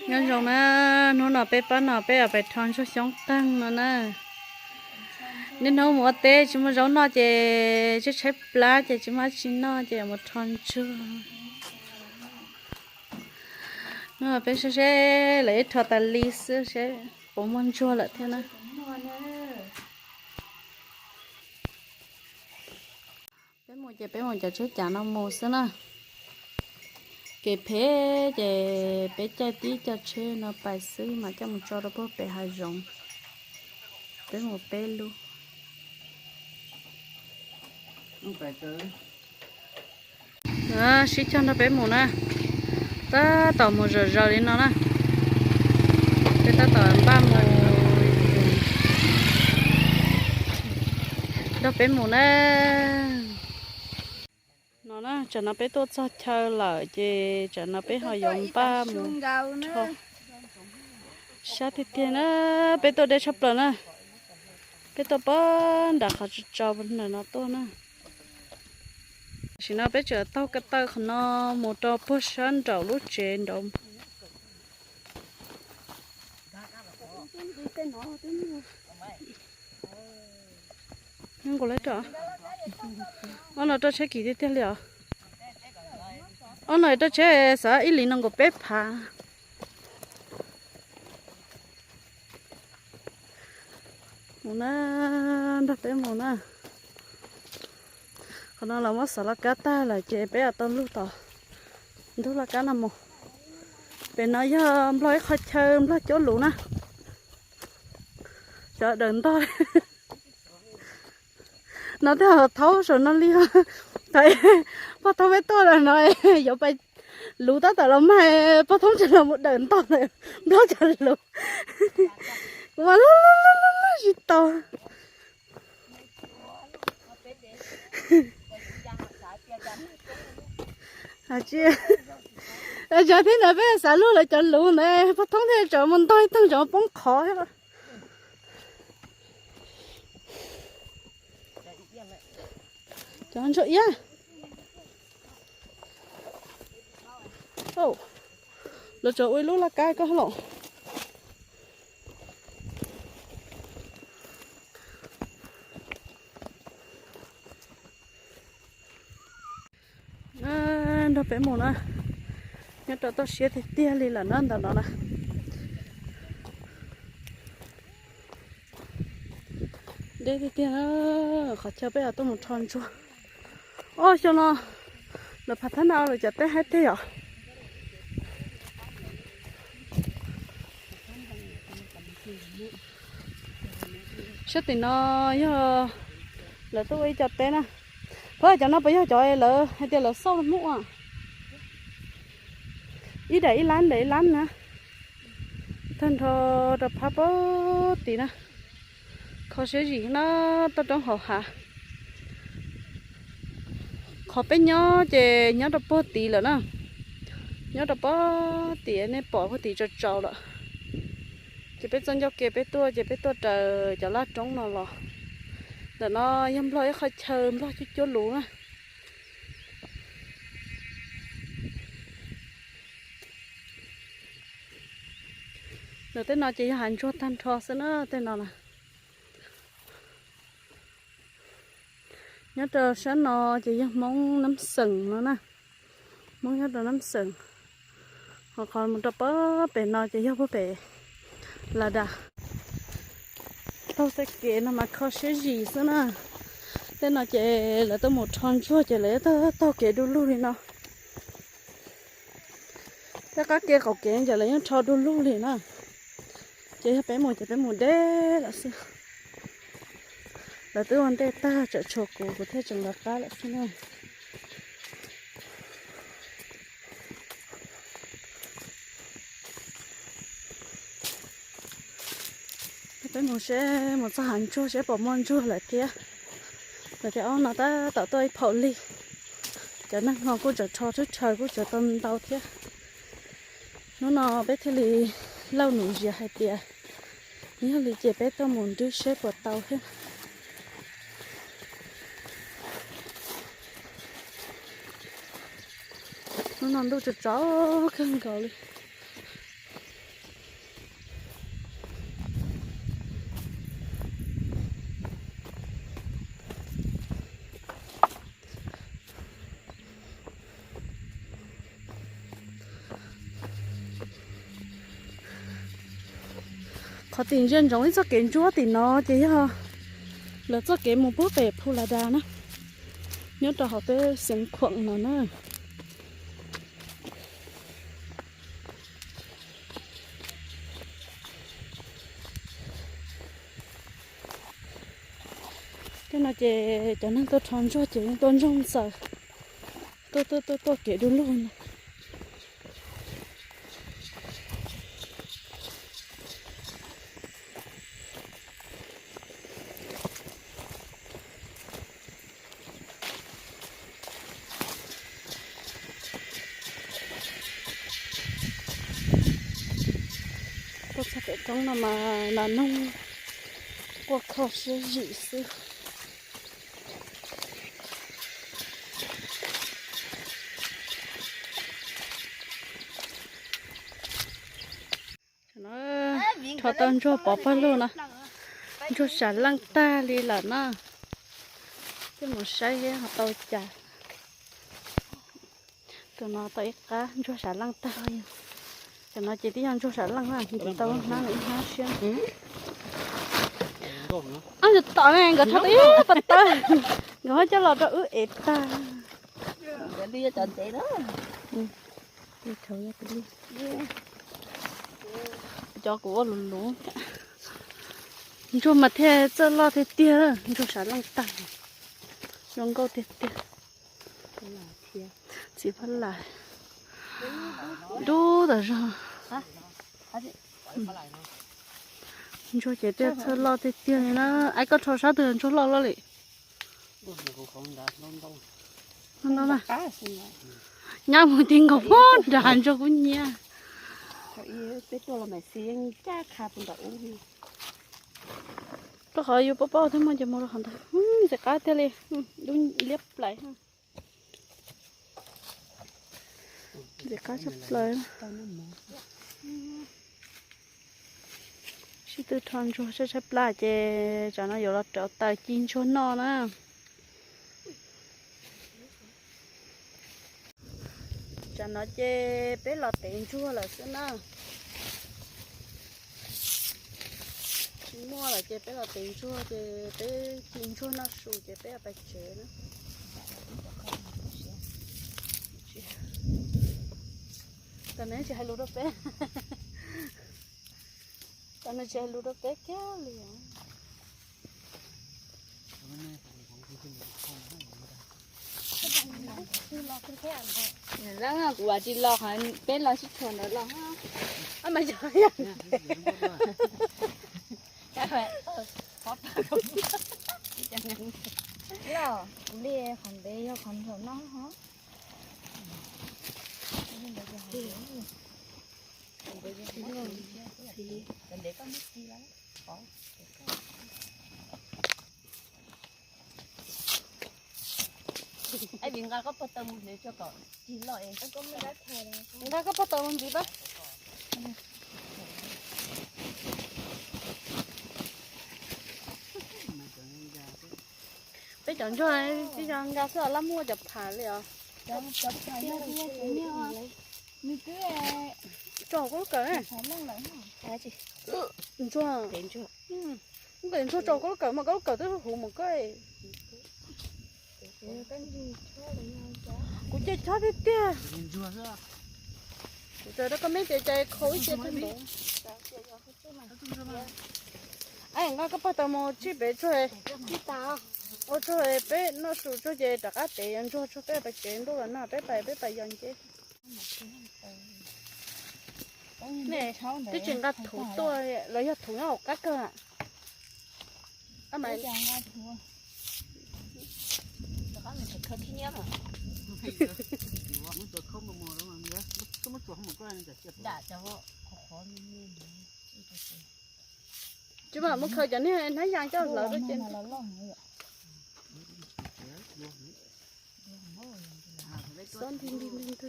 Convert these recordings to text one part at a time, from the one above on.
Nyob zoo na, hnub no peb pab no peb yuav pais rho ntsuag xyoob qeeg no na. Niaj hnub mus ua teb tsis muaj zaub noj ces tshaib tshaib plab ces tsis muaj dab tsi noj ces yuav mus rho ntsuag. Hnub no peb saib seb lawv ib rho tas li xwb seb puas muaj ntsuag lawm thiab na. Peb mus ces peb mus cov tsheb cav no mus xwb na. Kev phem ces peb caij tib co tsheb no pais xwb mas coj mus tso rau puag pem hav zoov. Peb mus peb lub. Sib cog nrog peb mus na. Tab tom mus zom zaws li no na. Peb tab tom npaj mus nrog peb mus na. No na, tsam no peb tuaj txog chaw lawm ces tsam no peb ho yuav npaj mus rho. Sab tiag tiag na, peb tuaj deb tshaj plaws na. Peb tuaj pab nram qhov tsaus ntawm no tuaj na. Tam sim no peb tseem taug ko taw qhov no mus rau puag sab nraum lub tsev nraud. Ob no rau tsheb kim tiag tiag li os. Ob no rau tsheb xav ib li no nkaus peb phav. Mus na, nrog peb mus na. Qhov no los muab xov laj kab tag lawm ces peb yuav tau lug tom ntug laj kab no mus. Pem no yog Nplog ib qho chaw Nplog cuab luv na. Cov daws ntog no tej zaum thaub saum no li. Thaum pog thoob peb tuaj lawm no yuav pais luv tab tom los mag, pog thoob tseem los mus daws ntog ntawm Nplog cov luv. Kuv mas laj laj laj laj tsis tau. Tsis, cov thib ntawd peb xav luag lawv cov luv ntawd, pog thoob thiaj tsam mus ntog ib tag tsam poob qhov. Cov ntsuag iab. Lawv tsam ua ib lub laj kab koj los. Nrog peb mus na, nyob rau toj siab tiag tiag li lawm na ntawm no na. Deb tiag tiag na, qhov chaw peb yuav tuaj mus rho ntsuag. Ob xyoo no lawv phav thab na lawv cov teb haib teg os. Sab tim no yog lawv tuaj ua ib co teb na. Pab cov no puas yog cov lawv hais tias lawv xauj hmub a? Ib daim ib lab daim ib lab na. Tag nrho rau phab pab tim na. Kho siab zim na, toj roob hauv hav. Qhov peb nyob ces nyob rau puag tid lawm na. Nyob rau puag tid nej pom puag tid tsaus tsaus lawm. Ces peb txoj ncauj ke peb tuaj ces peb tuaj raws cov laj roob no los. Ntawm no yog Nplog ib qho chaw Nplog cuab cuab luv na. Ntawm tej no ces yog hav ntsuag tag nrho xwb na tej no na. Nyob rau sab no ces yog Hmoob Nab Xeem no na. Hmoob nyob rau Nab Xeem. Ho qhov mus rau pab pem no ces yog puag pem Las Das. Taug tej kev no mas kho siab zim xwb na. Tej no ces lawv tuaj mus rho ntsuag ces lawv taug kev du lug li no. Tej qab ke qaum kev ces lawv yeej rho du lug li na. Ces yog peb mus ces peb mus deb lawm xwb. Lawv twb ua ntej tag tsam tshuav kuv, kuv thiaj tseem lawv qab lawm xwb na. Peb mus seb mus txog hav ntsuag seb puas muaj ntsuag lawm thiab. Lawv tias ob no tab tom tuaj ib phaum lig. Cov neeg no kuj tseem rho thwb rhaws kuj tseem tau ntau thiab. Hnub no peb thiaj li lauj num zias hais tias yog li ces peb tuaj mus nrwb seb puas tau thiab. Hnub no ntuj tsaus tsaus kawg nkaus li. Qhov tim ntsia ntsoov ib txoj kev ntsuab tim no ces yog lawv txoj kev mus puag pem Phu La Das na, nyob rau hauv peb Xeev Khuam no na. Tej no ces cov neeg tuaj rho ntsuag ces yeej tuaj ntsoog ntxaws, tuaj tuaj tuaj tuaj kev du lug no. Tuaj txog pem roob no mas nas noog quaj kho siab zim xwb. Rho tau ntsuag pov pawg lug no, ntsuag sam leej tag li lawm na. Tej mus saib ho tau cas. Tus no tau ib qab ntsuag sam leej tag. Cov no ces twb yog ntsuag sam leej na, ntim tau hnab ib hnab siab. Ob, tom nkawd rho tau ib pas tawb, nkawd ho coj los rau wb ev tag. Cov kuv ua lus lus. Ntsuag mas thiaj txawj loj tiag tiag, ntsuag sam leej tag, zoo nkauj tiag tiag. Txiv Phab Lais dub tas zog. Ntsuag ces thiaj txawj loj tiag tiag li na. Aib, koj rho sab twg ntsuag loj loj li? Nyab mus ti nkaus pob nrad ntsuag kuj nyiab. Rau qhov yus paub paub thiab mas ces mus rau qhov ntawd. Ntxim qab tiag li, dub liab plaws. Ntxim qab tshaj plaws. Sib tw rho ntsuag tshaib tshaib plab ces tsam no yuav los rauv taws ci ntsuag noj na. Tsam no ces peb los tev ntsuag lawm xwb na. Tsis muaj lawm ces peb los tev ntsuag ces peb ci ntsuag noj su ces peb pais tsev na. Tam no tsis hais lus rau peb. Tam no tsis hais lus rau peb kiag li. Kuv tsis los qhov peb los sib tshuam ntawd los. Los, kuv li qhov ntev yog qhov nraum no ho. Nqa koj pob taws mus ntxiv pab. Peb cov ntsuag tib co nqa xwb os, laj muaj cov pham li os. Tso koj lub kawm. Ntsuag, ntsuag tso koj lub kawm mas koj lub kawm twb huv mus koj. Kuv cia chob tiag tiag. Kuv tso rau koj meb ces cais khau ib ce twb npaum. Nqa koj pog tau mus tsib pem tsuag, ua tsuag peb noj su tsuag ces rov qab tev yuav ntsuag tsuag peb pais tsev ntuj los no peb pais peb pais yos nceb. Twb tsis nqa thuv tuaj los yog thuv nyob hauv qab kawg. Tsis mam mus khaws cov niag hnab yas coj hlawv rau ces. Xob nti nti nti nti.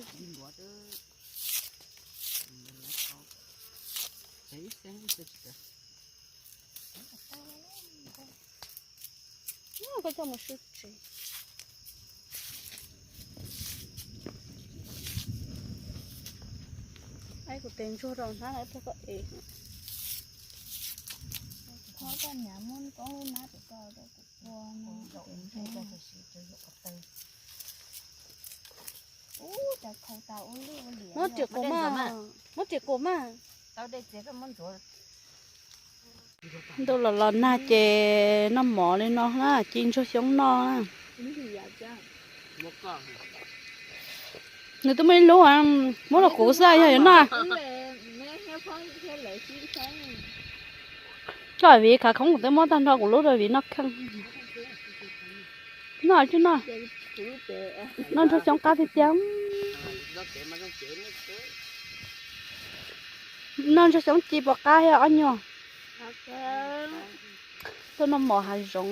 Koj coj mus sub tsev. Aib, kuv tes ntsuag rau hnab no ib pliag koj ev. Muab riam kuam mas, muab riam kuam mas. Ntuj los los nag ces noj mov li no na, ci ntsuag xyoob noj na. Nws twb muaj ib lub, muab rau kuv xwb yog yuav noj. Koj viv khav khoob kuv twb muab tag nrho kuv lub rau viv noj kheej. Noj tsis noj? Noj ntsuag xyoob qab tiag tiag. Noj ntsuag xyoob ci puas qab thiab ob nyuag? Tuaj noj mov hav zoov.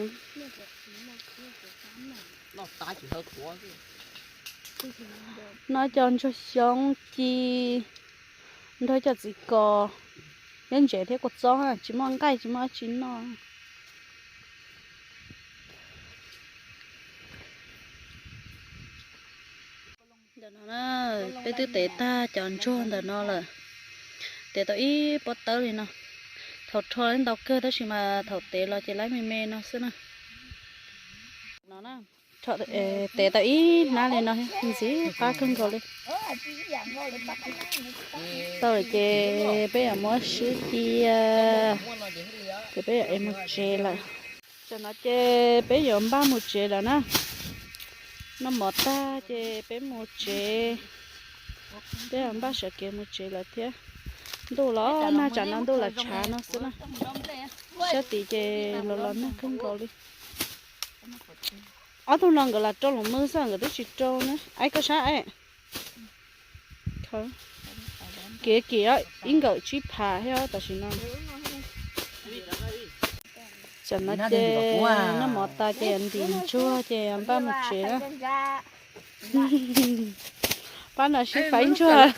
Noj cov ntsuag xyoob ci nrog cov txiv kos, nyob ntsev thiab kua txob, tsis muaj nqaij tsis muaj dab tsi noj. Ntawm no na, peb twb tev tag cov ntsuag ntawm no lawm. Tev tau ib pob tawb li no. Thaum rho ntau kawg tab sis mas thaum tev los ces laib me me no xwb na. No na, tev tau ib hnab li no, ntxim qab kawg nkaus li. Tau lawm ces peb yuav muab swb cia, ces peb yuav ev mus tsev lawm. Tam no ces peb yuav npaj mus tsev lawm na. Noj mov tag ces peb mus tsev, peb yuav npaj sawv kev mus tsev lawm thiab. Ntuj los nag, tsam no ntuj lam tshav no xwb na. Sab tid ces los los nag kawg nkaus li. Ob tug no nkawd lam rau lus mw xwb, nkawd twb tsis rau na. Aib, koj saib aib. Kiv kiv ib nkawm tsib phav thiab tam sim no. Tam no ces noj mov tas ces ntim ntsuag ces npaj mus tsev na. Pab no sib faib ntsuag.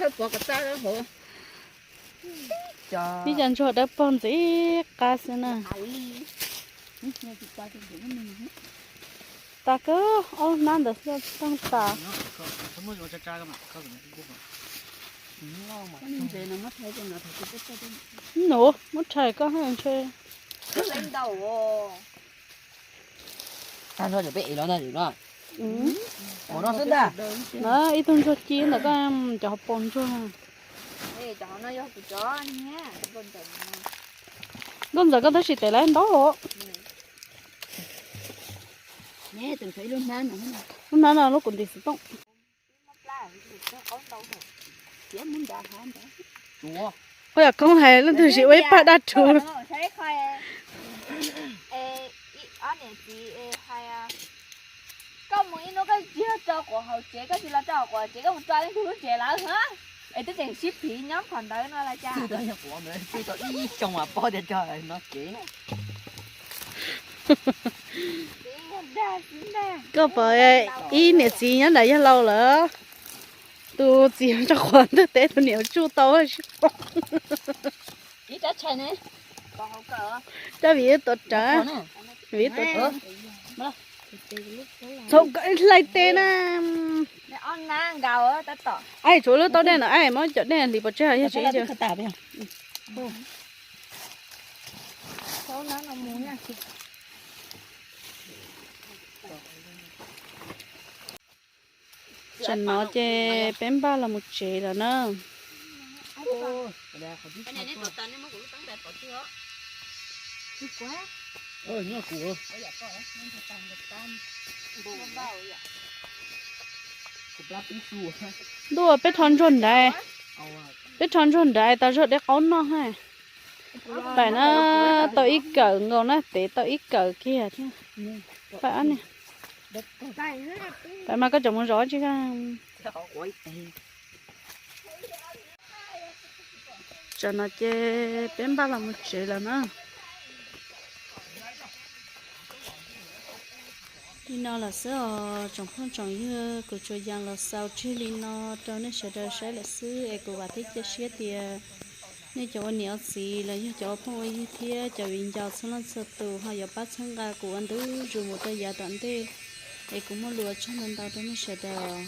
Ib co ntsuag dawb paug ntxim qab xwb na. Tas kawg, ob hnab ntawd xwb tsis tau tas. Nuv, muab rhais koj ntshe. Tag nrho cov peb ev los ntag. No ib tug ntsuag ci ntawm koj cov hauv paus ntsuag. Nkauj Ntxawm, koj tab sis tev lawm ntau los. Lub hnab no lub kuv ntim xov tooj. Qhov yog koob hais leej twg tsis ua ib pab dab rhuv. Koj mus ib hnub koj tsis yog rau quav hauv tsev, koj tsis los rau quav tsev, koj mus rau leej twg lub tsev lawm hos? Es twb tseem sib phiv nyob qhov ntawd no los cas? Tsis tau ib xyoo mas paub tias cog no kev. Koj pom ib niam txiv nyob nram yawg laus lawm, tus txiv rau qhov ntawd teb tus niam tsuj tau sib pom. Coj vim tuav rawv, vim tuav rawv. Txhob hlais tes na. Ai, tshuav lub tau dej no, ai, muab cov dej hliv pov tseg yog tsis. Tsam no ces peb npaj los mus tsev lawm na. Ntuj, peb rho ntsuag nraiv, peb rho ntsuag nraiv tas zog deb qaub noj hais. Pais na, tau ib kawm nkaus na, tev tau ib kawm kiag thiab. Pais, pais mas koj cov mus zov tsis. Tsam no ces peb npaj los mus tsev lawm na. Li no lawm xwb os tsoom phooj tsoom ywg, kuv tsuas yees los xaus tseg li no rau nej sawv daws saib lawm xwb es kuv vam thiab cia siab tias nej cov ua niam ua txiv los yog cov ua phooj ua ywg thiab cov viv ncaus txhua leej txhua tus ho yuav pab txhawb nqa kuv ua ntu zus mus rau yav tom ntej, es kuv muaj lus ua tsaug ntau ntau rau nej sawv daws.